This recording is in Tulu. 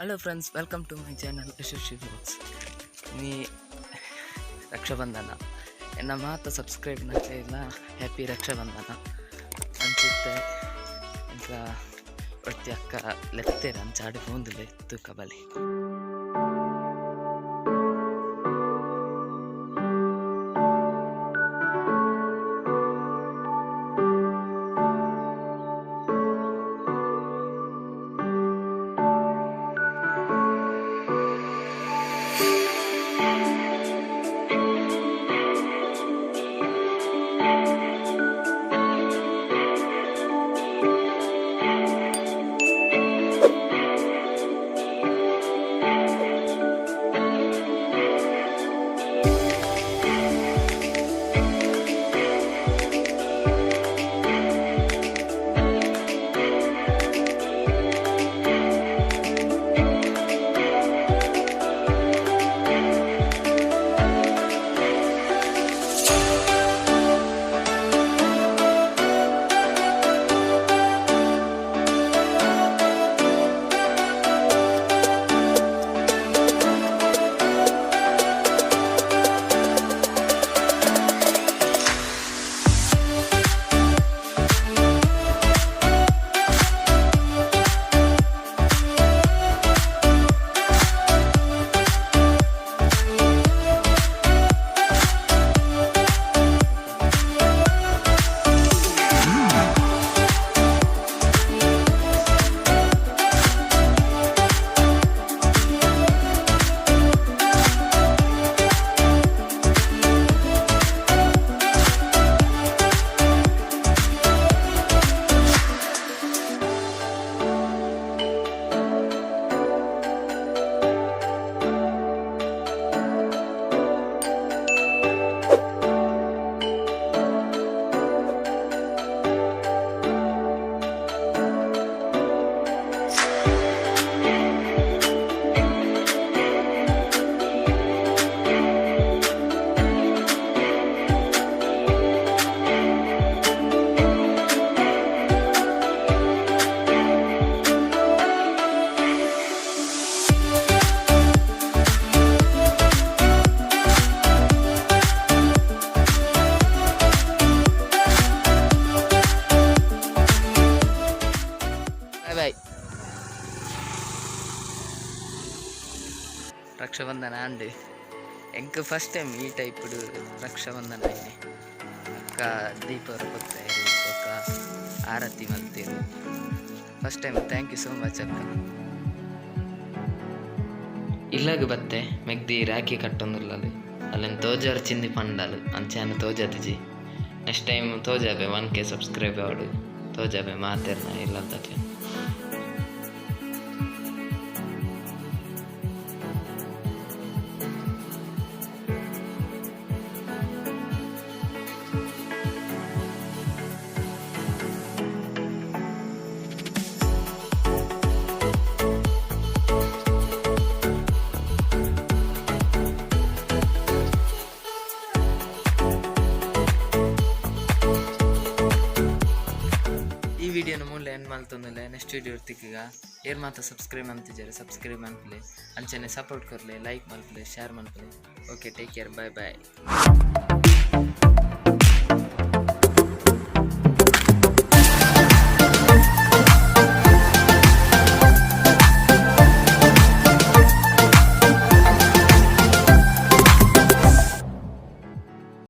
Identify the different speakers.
Speaker 1: Hello friends, welcome to my channel Yashasvi vlogs. ಇನಿ ರಕ್ಷಾಬಂಧನ. ಎನ್ನ ಮಾತ ಸಬ್ಸ್ಕ್ರೈಬ್ ನಕ್ಲೆಗ್ಲ ಹ್ಯಾಪಿ ರಕ್ಷಾಬಂಧನ. ಅಂಚಿತ್ತೆ ಎಂಕ್ಲ ಒರ್ತಿ ಅಕ್ಕ ಲೆತ್ತೆರ್, ಅಂಚ ಆಡೆ ಪೋವೊಂದುಲ್ಲೆ, ತೂಕ ಬಲೆ. Bye bye. ರಕ್ಷಾಬಂಧನ ಆಂಡ್. ಎಂಕ್ ಫಸ್ಟ್ ಟೈಮ್ ಈ ಟೈಪ್ಡ್ ರಕ್ಷಾಬಂಧನ ಇನಿ. ಅಕ್ಕ ದೀಪ ಪೊತ್ತಾಯೆರ್, ಬೊಕ್ಕ ಆರತಿ ಮಲ್ತೆರ್ first time. Thank you so much ಅಕ್ಕ. ಇಲ್ಲಗ್ ಬತ್ತೆ, ಮೆಗ್ದಿ ರಾಖಿ ಕಟ್ಟೊಂದುಲ್ಲಲ್. ಅಲೆನ್ ತೋಜಾರ್ ಚಿಂದಿ ಪಂಡಲ್, ಅಂಚ ತೋಜಾತಿಜಿ. ನೆಕ್ಸ್ಟ್ ಟೈಮ್ ತೋಜಾಬೆ. 1K ಸಬ್ಸ್ಕ್ರೈಬ್ ಆವಡ್, ತೋಜಾಬೆ ಮಾತೆರ್ನ ಇಲ್ಲದಕ್ಲೆ. ಈ ವಿಡಿಯೋನ ಮೂಲ ಎಂಡ್ ಮಲ್ತೊಂದುಲ್ಲೆ. ನೆಕ್ಸ್ಟ್ ವಿಡಿಯೋ ತಿಕ್ಕುಗ. ಏರ್ ಮಾತ ಸಬ್ಸ್ಕ್ರೈಬ್ ಮಲ್ತಿಜರ್, ಸಬ್ಸ್ಕ್ರೈಬ್ ಮನ್ಪುಲೆ. ಅಂಚನೆ ಸಪೋರ್ಟ್ ಕೊರ್ಲೆ, ಲೈಕ್ ಮಲ್ಪುಲೆ, ಶೇರ್ ಮನ್ಪುಲೆ. Okay, take care, bye bye.